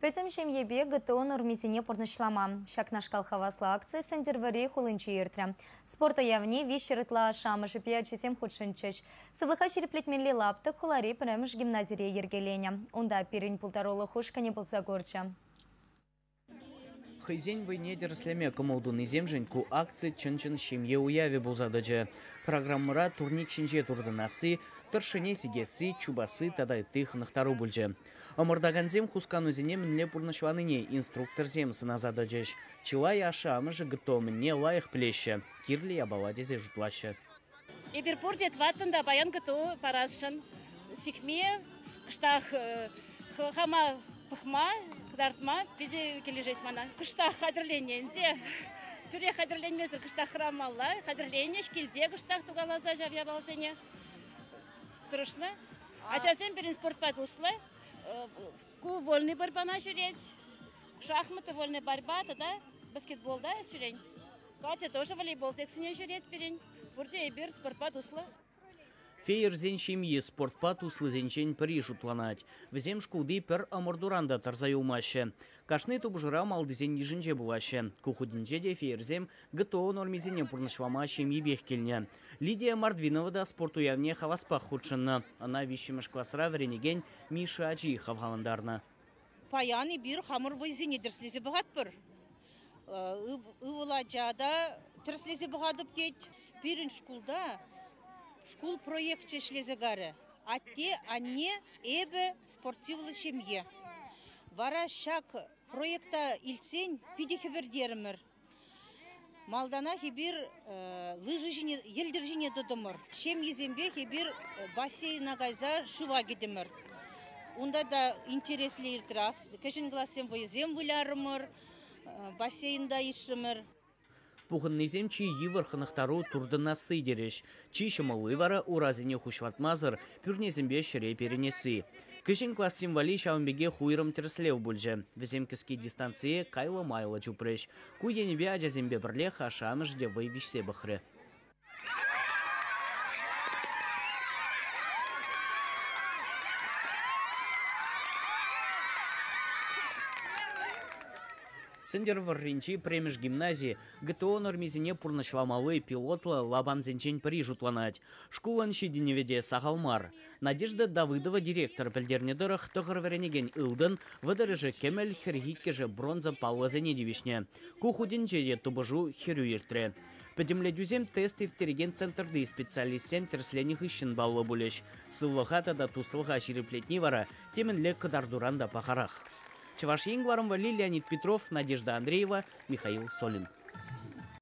Пӗтӗм ҫемьепе ГТО нормисене пурнӑҫлама. Ҫакнашкал хаваслӑ акци Сӗнтӗрвӑрри хулинче иртрӗ. Спорт уявне 300 ытла ашшӗ-амӑшӗпе ачисем хутшӑнчӗҫ. Сывлӑха ҫирӗплетмелли лаптӑк хулари пӗрремӗш гимназире йӗркеленӗ. Унта пирӗн пултарулӑх ушкӑнӗ пулса курчӗ. Хӑйсен вӑйне тӗрӗслеме кӑмӑл тунисемшӗн ку акци чӑн-чӑн ҫемье уявӗ пулса тӑчӗ. Программӑра турник ҫинче туртӑнасси, тӑршшӗне сикесси, чупасси тата ытти хӑнӑхтару пулчӗ. Ӑмӑртакансем хусканусене мӗнле пурнӑҫланине инструкторсем сӑнаса тӑчӗҫ. Чылай ашшӗ-амӑшӗ ГТО мӗнне лайӑх пӗлеҫҫӗ, кирлӗ япала тесе шутлаҫҫӗ. Эпир пурте тӑваттӑн та паян ГТО парасшӑн. Сикме, кӑштах хама пӑхма, кӑтартма питӗ килӗшет мана. Кӑштах хатӗрленнӗ ӗнтӗ. Тӳрех хатӗрленмесӗр кӑштах хӑрамалла. Хатӗрленӗҫ килте кӑштах тукаласа ҫав япаласене тӑрӑшнӑ. Ачасем пирӗн спортпа туслӑ. Ку вольный борьбана ҫӳрет. Шахматы, вольная борьба тата баскетболта ҫӳрен. Катя тоже волейбол секцине ҫӳрет пирӗн. Пурте эпир спортпа туслӑ. Фейерсен ҫемйи спортпа туслисенчен пӗри шутланать. Вӗсем шкулти пӗр ӑмӑртуран та тӑрса юлмаҫҫӗ. Кашни тупӑшура малтисен йышӗнче пулаҫҫӗ. Ку хутӗнче те фейерсем ГТО нормисене пурнӑҫлама ҫемйипех килнӗ. Лидия Мордвинова та спорт уявне хаваспах хутшӑннӑ. Ӑна виҫҫӗмӗш класра вӗренекен Миша ачи хавхалантарнӑ. Паян эпир хамӑр вӑйсене тӗрӗслесе пӑхатпӑр. Ывӑл ача та тӗрӗслесе пӑхатӑп тет. Пирӗн шкулта шкул проекчӗ ӗҫлесе карӗ. Атте, анне, эпӗ спортивлӑ ҫемье. Вара ҫак проекта илтсен питӗ хӗпӗртерӗмӗр. Малтанах эпир лыжи ҫине, йӗлтӗр ҫине тӑтӑмӑр. Ҫемйисемпех эпир бассейна кайса шыва кӗтӗмӗр. Унта та интереслӗ иртрӗ. Кӗҫӗн классем вӑйӑсем вылярӑмӑр, бассейнта ишрӗмӗр. Пухӑннисем чи йывӑр хӑнӑхтару туртӑнасси терӗҫ. Чи ҫӑмӑлли вара урасене хуҫлатмасӑр пӳрнесемпе ҫӗре перӗнесси. Кӗҫӗн классем валли ҫавӑн пекех уйрӑм тӗрӗслев пулчӗ. Вӗсем кӗске дистанцие кайлӑ-майлӑ чупрӗҫ. Ку енӗпе ачасемпе пӗрлех ашшӗ-амӑшӗ те вӑй виҫсе пӑхрӗ. Сӗнтӗрвӑрринчи пӗрремӗш гимнази ГТО нормисене пурнӑҫламалли пилотлӑ лапамсенчен пӗри шутланать. Шкулӑн ҫитӗнӗвӗ те сахал мар. Надежда Давыдова директор пӗлтернӗ тӑрӑх, тӑхӑр вӗренекен ылтӑн, вӑтӑрӑшӗ кӗмӗл, хӗрхиккӗшӗ бронза паллӑсене тивӗҫнӗ. Ку хутӗнче те тупӑшу хӗрӳ иртрӗ. Пӗтӗмлетӳсем тест ирттерекен центрти специалистсем тӗрӗсленӗ хыҫҫӑн паллӑ пулӗҫ. Сывлӑха тата туслӑха ҫирӗплетни вара темӗнле кӑтартуран та пахарах. Чӑваш Ен кӑларӑм валли Леонид Петров, Надежда Андреева, Михаил Солин.